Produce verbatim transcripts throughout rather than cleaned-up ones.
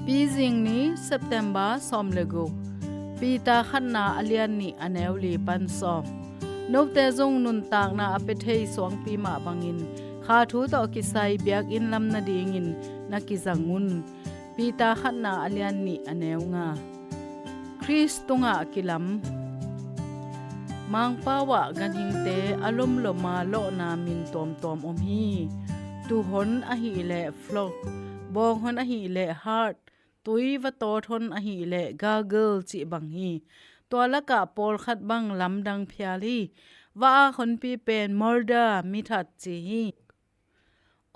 Pizing ni, September sawm le guk. Peter khatna a lian nih a neu li pan sawm. Note zong nuntakna a pia thei suangpi mah bangin kha thu tawh kisai biakinn lam nadingin na kizang un. Peter khatna a lian nih a neu nga. Khrist tungah kilam. Mangpau ah ganhingte a lomloma lawhna min tuamtuam om hi. Tuhon ahih leh flock, bawnghon ahih leh herd, tui va tawthon ahih leh gaggle cih bang hi. Tua lakah pawlkhat bang lamdang phial hi. Va-ak honpi pen murder, mithat ci hi.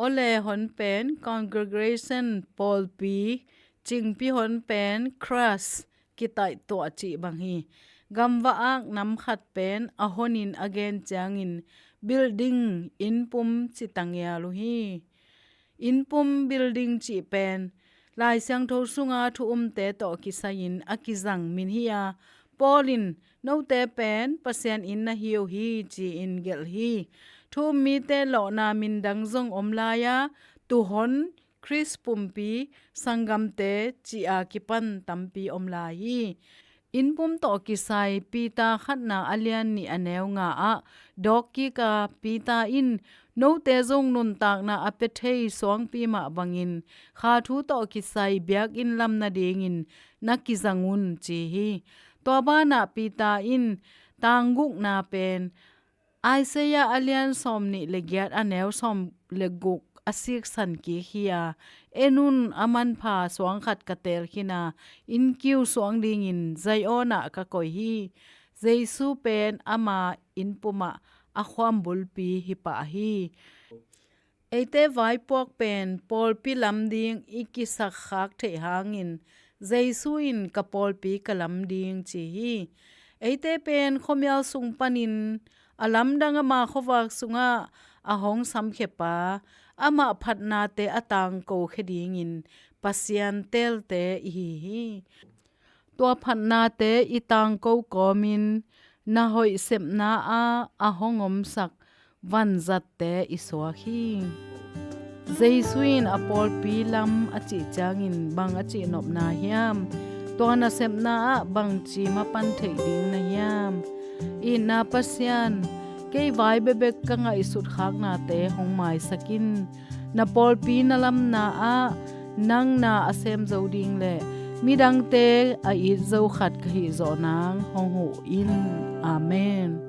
Awle hon pen congregation, pawlpi, cingpi hon pen crush, kitaihtuah cih bang hi. Gamva-ak nam khat pen a honin a gen ciangin building, innpum ci tangial uh hi. Innpum, building cih pen Lai Siangtho sunga thu umte tawh kisai-in a kizang min hi a, Paul in note pen Pasian inn na hi uh hi ci-in gelh hi. Thu um mite lawhna min dang zong om lai a, tuhon, Khrist pumpi, sanggamte ci-a kipan tampi om lai hi. Innpum tawh kisai Peter khatna a lian nih a neu nga ah dawkkik a, Peter in note zong nuntakna a pia thei suangpi mah bangin kha thu tawh kisai biakinn lam nadingin na kizang un ci hi. Tua banah Peter in tanggukna pen Isaiah a lian sawm nih le giat a neu sawm le guk a siksan kik hi a, en un, a manpha suang khat ka teel khin a, innkiu suang dingin Zion ah ka koih hi. Jesu pen ama innpum ah a khuam bulpi hi pah hi. Eite vaipuak pen pawlpi lam ding i kisakkhak theih hangin Jesu in ka pawlpi ka lam ding ci hi. Eite pen khuamial sung panin a lamdang ama khuavak sungah a hong samkhia pa, amah phatnate a tangko khia dingin Pasian teelte i hi hi. Tua phatnate i tangko kawmin na hoih sepna ah a hong omsak vanzatte i suak hi. Jesu in a pawlpi lam a cih ciangin bang a cihnopna hiam? Tua nasepna ah bangci mapan theih ding na hiam? Itna Pasian, kei vai bekbek ka ngaihsut khaknate hong maisak in. Na pawlpi na lamna ah nang na a sem zo ding le midangte a it zo khat ka hih zawh nang hong huh in. Amen.